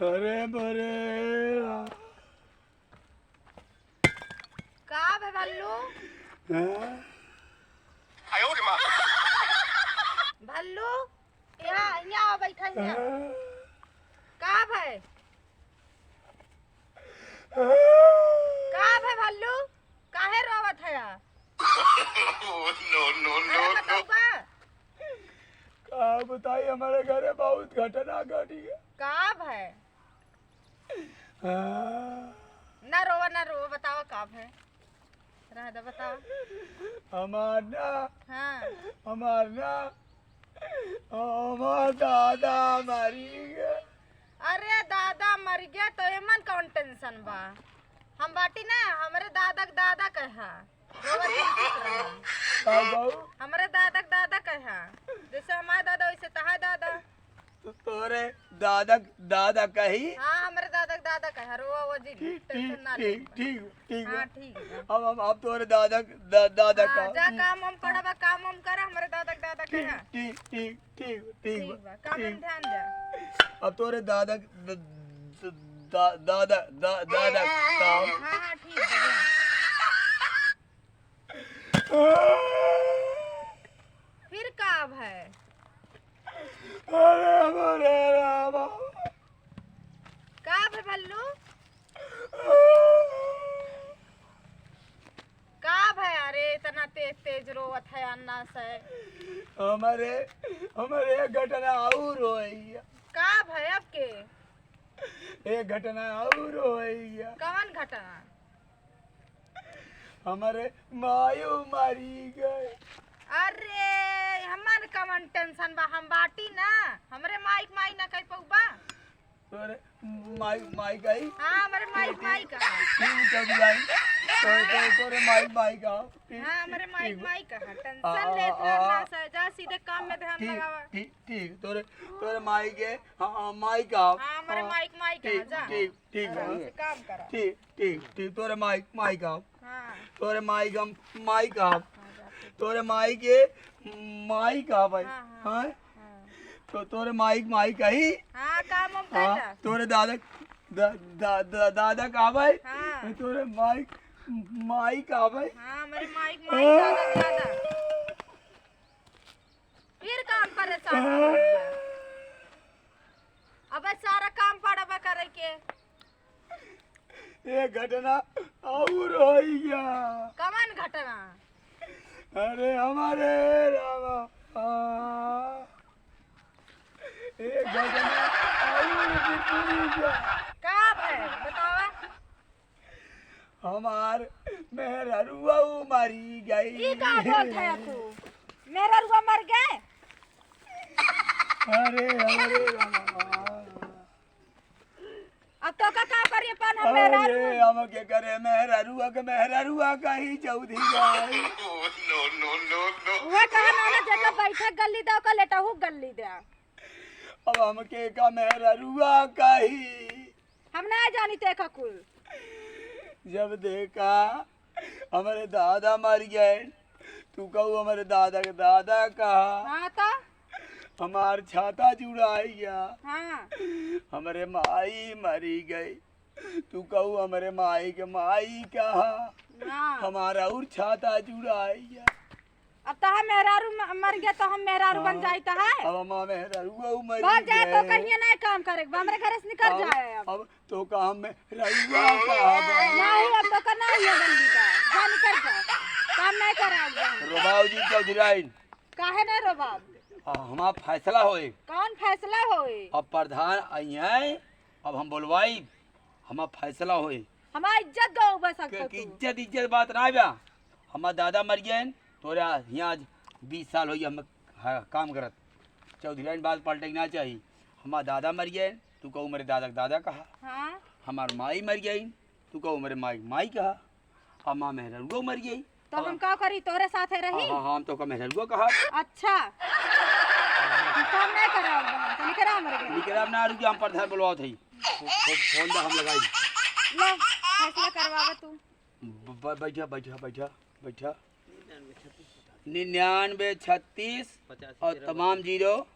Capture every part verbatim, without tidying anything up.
अरे बरे। का भे भल्लू? हाँ? भल्लू, यहाँ, यहाँ आओ, बैठा यहाँ। हाँ? का भे? हाँ? का भे भल्लू? काहे रोवत है? No, no, no, अरे no। बताओ बा। का बताई, हमारे घरे बहुत घटना घटी है। का भे? हाँ। ना रोवा, ना रोवा, बतावा का भे? रह दे, बतावा। हमार ना, हाँ। हमार ना, हमार दादा मरी गए। अरे दादा मर गया तो एमन कौन tension बा? हम बाटी ना, हमरे दादा के दादा कहा। रोवा जिन चुप रहा। का बाऊ? हमरे दादा के दादा कहा। जैसे हमार दादा वैसे तहार दादा। तो तोरे दादा के दादा कही? हाँ, हमरे दादा के दादा कहा। रोवा वो जिन, ठीक, tension ठीक, ना ले। ठीक, ठीक, ठीक हाँ, बा। ठीक बा। अब हम, अब तोरे दादा के दा-, दादा हाँ, का। जा काम वाम पड़ा बा, काम वाम करा, हमरे दादा के दादा ठीक, कहा। ठीक, ठीक, ठीक, ठीक ठीक बा, बा, काम में ठीक। ध्यान दे। अब तोरे दादा, द-, द-, दा-, दादा, दा-, दादा, काम। हाँ, हाँ, ठीक बा, जा। फिर का भय? अरे, अरे, रामा। का भय भल्लू? का भय? अरे, इतना तेज तेज रोवत है अन्ना से। हमारे, हमारे एक घटना और होई है। का भय अब के? एक घटना और होई है। कवन घटना? हमारे मायू मरी गए। अरे, हमार कवन tension बा, हम बाटी ना। हमरे माई के माई ना कह पउबा। तोरे माई, माई कही? हाँ, हमरे माई, ठीक, माई ठीक। कहा। ठीक, चौधरी भाई। तो, तो, तोरे माई, माई कहा। ठीक, हाँ, हमरे ठीक, माई, ठीक। माई कहा। Tension हाँ, लेत हाँ, रहना हाँ। सा, जा सीधे काम में ध्यान ठीक, लगावा। ठीक, ठीक। तोरे, तोरे माई के, हाँ, हाँ, माई कहा। हाँ, हमरे हाँ। माई, माई कहा, ठीक, जा। ठीक, ठीक आराम बा। से काम करा। ठीक, ठीक, ठीक। तोरे माई, माई कहा। हाँ। तोरे माई का, माई कहा। हाँ, जा, ठीक। तोरे माई के, माई कहा भाई। हाँ, हाँ। हाँ? हाँ। तो तोरे माई, माई कही? हाँ, काम हम हाँ, करता। तोरे दादा, दा-, दा-, दा-, दादा का भाई? हाँ। तोरे माई, माई का भाई? हाँ, हमरे माई, माई, दादा, दादा। फिर काम परेशान हो गया। अबे सारा काम पड़बे करे के। ये घटना और होई गया। कवन घटना? अरे हमारे रामा, आ, ये घटना और भी पूरी गया। का भय? बतावा। हमार मेहररुआ मरी गई। ई का बोलत है तू? मेहररुआ मर गए? अरे, अरे, रामा। अब तो का, का करिए पान हम अरे, मेहरारू? हम के करे मेहररुआ के मेहररुआ कही चौधरी भाई। No, no, no, no। उहे कहा ना, ना, जेका बैठे गल्ली दे, ओका लेटहू गल्ली दे। अब हम के का मेहररुआ कही। हम ना जानी ते का कुल। जब देखा हमरे दादा मर गए, तू कहू हमरे दादा के दादा कहा। हाँ तो? हमार छाता जुड़ाई गया। हाँ। हमरे माई मरी गई, तू कहू हमरे माई के माई कहा। हाँ। हमारा और छाता जुड़ाई गया। अब तहा मेहरारू म-, मर गया तो हम मेहरारू बन हाँ। जाई तहा? अब हमार मेहरारू मर बन जाए तो गए। कहिए ना काम करे, हमरे घर से निकल अब, जाए अब। अब तो काम में रहुआ का बा? नहीं, अब तो का नहीं है गंदी बा। जा निकल जा। काम नहीं कराओगे हम। रोबाऊ जी चौधराइन। काहे नहीं रोबाब? आ, हमार फैसला होए। कौन फैसला होए? अब प्रधान आई हैं, अब हम बोलवाई, हमार फैसला होए। हमार इज्जत गवाबे सकत के तू। इज्जत, इज्जत बात ना बा। हमार दादा मर गए, तोरा यहाँ आज बीस साल होई हम, हाँ, काम करत। चौधराइन बात पलटे के ना चाही। हमार दादा मर गए, तू कहू मेरे दादा के दादा कहा। हाँ। हमार माई मर गई, तू कहू मेरे माई, माई कहा। हमार मेहररुआ मर गई। तो अब हम का करी, तोरे साथे रही? हाँ, हाँ, हाँ, हम तो का मेहररुआ कहा। अच्छा। तो हम नहीं कराओ, तो निकरा हमरे घर। निकरा ना, रुकिए, हम प्रधान बोलवाओ थे। फो-, फो-, फोन दा हम लगाई। ले, फैसला करवावा तू। ब-, ब-, बैठा, बैठा, बैठा, बैठा। निन्यानवे छत्तीस और तमाम जीरो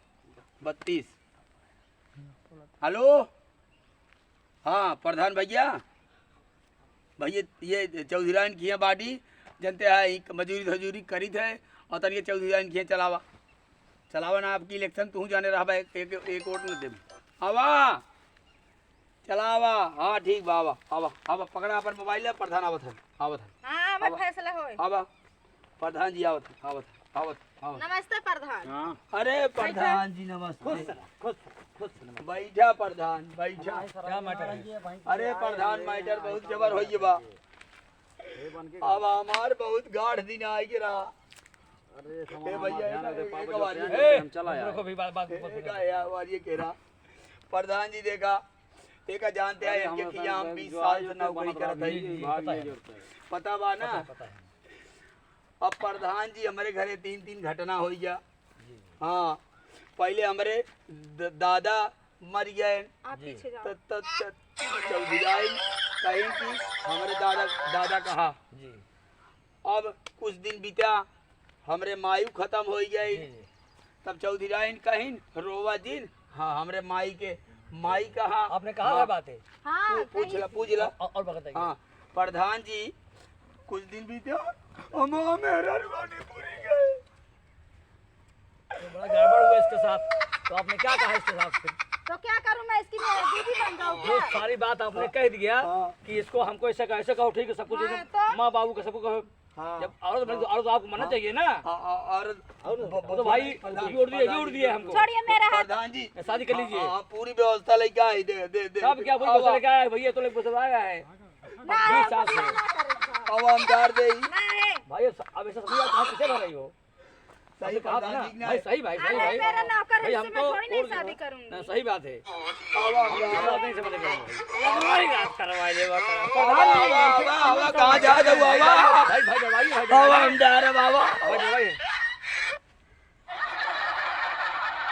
बत्तीस। हेलो, हाँ, प्रधान भइया, भइया, ये चौधराइन किहाँ बाटी, जनते हैं, ई मजूरी धजूरी करित है, और तनिके चौधराइन किहाँ चलावा, चलावा ना, अबकी election तुहूँ जाने रहबा, एक, एक, एक वोट न देब। आवा, चलावा, हाँ, ठीक बा, आवा, आवा, आवा, पकड़ा अपन mobile, प्रधान आवत है, आवत है। हाँ, हमर आवा, फैसला होए। आवा, प्रधान जी आवत है, आवत है, आवत है, आवत है। नमस्ते प्रधान। हाँ। अरे बैठा। प्रधान जी, नमस्ते। खुश रह, खुश रह, खुश रह, नमस्ते। बैठा प्रधान, बैठा। क्या matter है? अरे प्रधान, matter बहुत जबर होइ बा। अब हमार बहुत गाढ़ दिन आइ गे रहा। अरे ए भइया, ध्यान रख, एक बार ए, हम चला यार। रुको भी, बात, बात, ए, बात, एक बात। यार, बात ये कह रहा। प्रधान जी देखा, देखा जानते हैं, अरे इनके हम कि हम बीस साल से नौकरी करत है। जी, जी, पता है। पता बा ना? पता है, पता है। अब प्रधान जी, हमरे घरे तीन तीन घटना होइ गया। जी। हाँ, पहिले हमरे द-, दादा मरि गए। आप जी। पीछे जाओ। त, त, त, चौधराइन कहिन कि हमरे दादा, दादा कहा। जी। अब कुछ दिन बीता, हमरे मायू खतम होइ गए। जी, जी। तब चौधराइन कहिन, "रोवा जिन।" हाँ, हमरे माई के, माई कहा। आपने कहा हाँ। है बात है? हाँ, पू-, पूछ कहीं ला, पूछ ला। और, और बताइए। हाँ, प्रधान जी, कुछ दिन बीते, हम, हम मेहरारू बाटी पूरी गए। तो बड़ा गड़बड़ हुआ इसके साथ। तो आपने क्या कहा इसके साथ फिर? तो क्या करूं मैं, इसकी मैं बीवी बन जाऊं वो क्या? सारी बात आपने हाँ। कह दिया हाँ। कि इसको हमको ऐसे कहो, ऐसे कहो, ठीक है, सब कुछ हाँ, एकदम तो? माँ बाबू का सबको कहो। हाँ। जब औरत बनी तो हाँ। औरत आपको मानना हाँ। चाहिए ना। हाँ, हाँ, औरत और ब-, वो तो भाई, प्रधान, ये उड़ दिए, ये उड़ दिए हमको। छोड़िए मेरा हाथ। प्रधान जी। शादी कर लीजिए। हाँ, हाँ, पूरी व्यवस्था लेके आए, दे, दे, दे, सब दे। क्या पूरी आओ, व्यवस्था आओ। लेके आए भैया, तो लेके व्यवस्था आया है। ना, बीस साल से। ना, ना, ना, ना। अब हम डार दे ही। नहीं। भाई, अब स-, अब ऐसा समझ आप कहाँ पीछे भर रही हो? सही आपने कहा था प्रधान ना? जी, नहीं। भाई, सही भाई, सही अरे, भाई। मेरा नौकर है, भाई, इससे हम मैं तो थोड़ी नहीं उड़ शादी गए। करूंगी। हाँ, सही बात है। अब हम हम डार तो नहीं समझ रहे हैं। हमारी बात करवा ले, बात करवा। प्रधान जी, वाह, वाह, वाह, कहाँ जा रहे हो, वाह, वाह। भाई, भाई, भाई, भाई, अब भाई। हम डार, वाह, वाह।